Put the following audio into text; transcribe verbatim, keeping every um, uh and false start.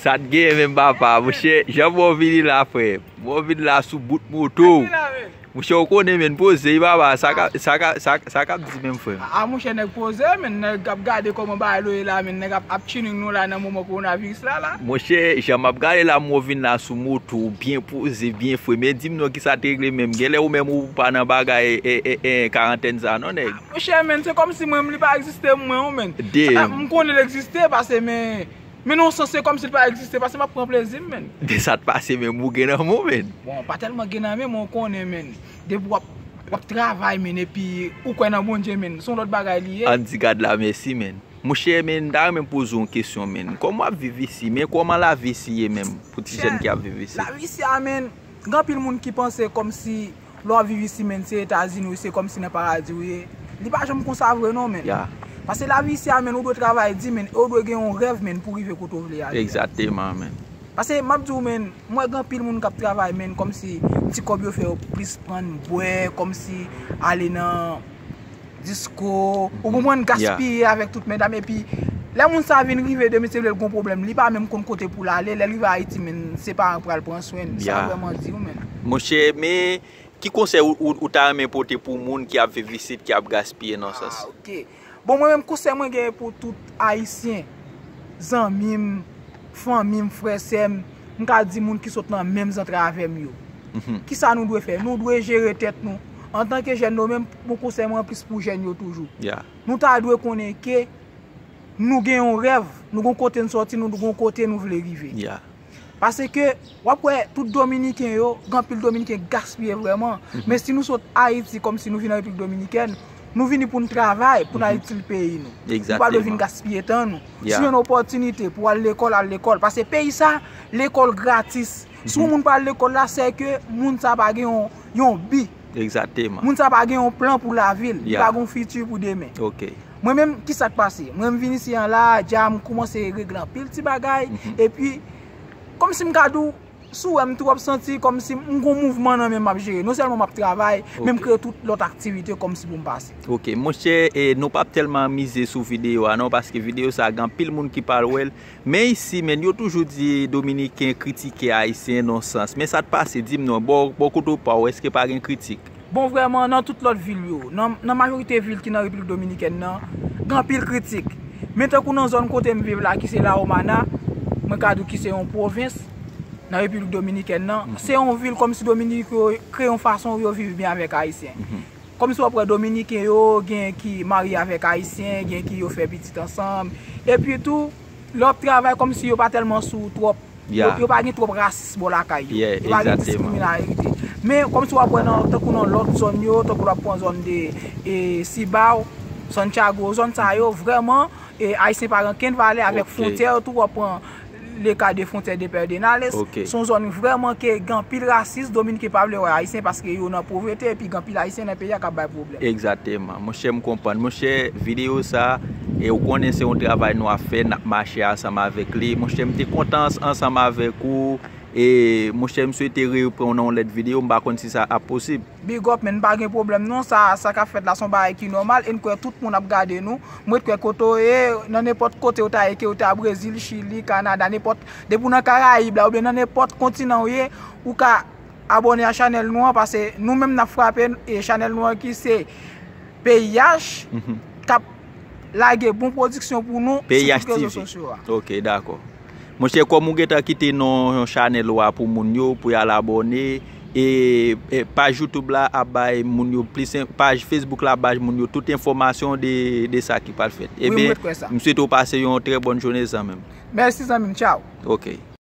Sa t gen menm papa, monchè, jan mwen vini la, frè. Mwen vin la sou bout moto. Monchè, ou konnen, men, poze, papa, sa ka, sa ka, sa, sa k ap di menm, frè m? A, monchè, nèg poze, men, nèg ap gade kòman bagay yo ye la, men, nèg ap, ap chilling nou la nan moman kowonaviris la, la. Monchè, jan m ap gade la, mwen vin la sou moto, byen poze, byen fre. Men di m non, kisa te regle menm? Genlè ou menm ou pa nan bagay, e, e, e, karantèn sa non, nèg. Monchè, men, se kòmsi mwen, li pa egziste mwen, men. Damn. M konnen l egziste, paske, men, men nan yon sans, se kòmsi li pa egziste, paske m ap pran plezi m, men. De sa t pase, men, ou gen nan men w, men. Bon, pa tèlman gen nan men, men, ou konnen, men. Depi w ap, w ap travay, men, epi ou kwè nan Bondye, men, se yon lòt bagay li ye. Ann di God la mèsi, men. Monchè, men, m ta renmen poze w yon kesyon, men. Kòman w ap viv isi, men, kòman lavi isi ye menm pou ti jèn ki ap viv isi? Lavi isi a, men, gen anpil moun ki panse kòmsi lè w ap viv isi, men, se Etazini ou ye, se kòmsi nan paradi ou ye. Li pa janm konsa vre non, men. Ya. Paske lavi isi a, men, ou dwe travay di, men, e ou dwe gen yon rèv, men, pou rive kote w vle ale. Egzakteman, men. Paske m ap di w, men, m wè gen anpil moun k ap travay, men, kòmsi ti kòb yo fè yo plis pran bwè, kòmsi ale nan disko, ou konprann, gaspiye avèk tout medam, epi lè moun sa vin rive demen, se vle l gon pwoblèm, li pa menm konn kote pou l ale, lè l rive Ayiti, men, se paran pral pran swen l, sa vrèman di w, men. Monchè, men, ki konsèy ou, ou, ou ta renmen pote pou moun ki ap viv isit, ki ap gaspiye nan sans? Ah, ok. Bon, mwen menm, konsèy mwen gen pou tout Ayisyen, zanmi m, fanmi m, frè, sè m, m ka di moun ki sot nan menm zantray avè m yo. Mhm. Kisa nou dwe fè? Nou dwe jere tèt nou. Antanke jèn, nou menm, bon, konsèy mwen plis pou jèn yo toujou. Ya. Nou ta dwe konnen ke nou gen yon rèv, nou gon kote n sòti, nou gon kote nou vle rive. Ya. Paske w ap wè tout Dominiken yo, gen anpil Dominiken gaspiye vrèman. Mhm. Men si nou sot Ayiti, kòmsi nou vin nan Repiblik Dominikèn, nou vini pou n travay, pou n al itil peyi nou. Nou pa dwe vin gaspiye tan nou. Si w jwenn opòtinite pou w al lekòl, al lekòl. Paske peyi sa, lekòl gratis. Si yon moun pa al lekòl la, se ke moun sa pa gen yon, yon bi. Egzakteman. Moun sa pa gen yon plan pou lavi l. Li pa gen yon fiti pou demen. Ok. Mwen menm, kisa k pase? Mwen m vin isi an la, dja m kòmanse regle anpil ti bagay. Mhm. Epi, kòmsi m ka di w, si w wè m tou, w ap santi kòmsi m gon mouvman nan men m ap jere. Non sèlman m ap travay, men m kreye tout lòt aktivite kòmsi pou m pase. Ok, monchè, e, nou p ap tèlman mize sou videyo a non, paske videyo sa a gen anpil moun ki pral wè l. Men isi, men, yo toujou di Dominiken kritike Ayisyen nan sans. Men sa t pase, di m non, bò, bò kote w pa w, èske pa gen kritik? Bon, vrèman, nan tout lòt vil yo, nan, nan majorite vil ki nan Repiblik Dominikèn nan, gen anpil kritik. Men tankou nan zòn kote m viv la, ki se La Romana, mwen ka di w ki se yon pwovens nan Repiblik Dominikèn nan, se yon vil kòmsi Dominik yo kreye yon fason yo viv byen avèk Ayisyen. Mhm. Kòmsi w ap wè Dominiken yo, gen ki marye avèk Ayisyen, gen ki yo fè pitit ansanm. Epi tou, lè w ap travay, kòmsi yo pa tèlman sou twòp. Yo, yo pa gen twòp rasis bò lakay yo. Yo pa gen diskriminarite. Men kòmsi w ap wè nan, tankou nan lòt zòn yo, tankou w ap pran zòn de, e, Cibao, Santiago, zòn sa yo, vrèman, e, Ayisyen pa gen okenn valè avèk fwontyè yo tou, w ap pran le ka de fwontyè de Pedernales. Se yon zòn vrèman ke gen anpil rasis, Dominiken pa vle wè Ayisyen paske yo nan povrete, epi gen anpil Ayisyen nan peyi a k ap bay pwoblèm. Egzakteman. Monchè, m konprann. Monchè, videyo sa, e ou konnen se yon travay nou ap fè, n ap mache ansanm avèk li. Monchè, m te kontan ans-, ansanm avèk ou. E, monchè, m swete reprann w nan yon lòt videyo. M pa konn si sa ap posib. Big up, men pa gen pwoblèm non. Sa, sa k ap fèt la, se yon bagay ki nòmal. E n kwè tout moun ap gade nou. M ret kwè kote w ye, nan nenpòt kote w ta ye, ke w ta Brezil, Chili, Kanada, nenpòt, depi w nan Karayib la, oubyen nan nenpòt kontinan w ye, ou ka abòne a chanèl nou an, paske nou menm n ap frape, e chanèl nou an ki se P I H, k ap lage bon pwodiksyon pou nou sou tout rezo sosyo a. Ok, dakò. Monchè, kòm ou gentan kite non chanèl ou a pou moun yo, pou y al abòne, e, e paj YouTube la ap bay moun yo plis en-, paj Facebook la ap bay moun yo tout enfòmasyon de, de sa ki pral fèt. Wi, m ret kwè sa. Ebyen, m swete w pase yon trè bòn jounen, zanmi m. Mèsi, zanmi m. Tchaw. Ok.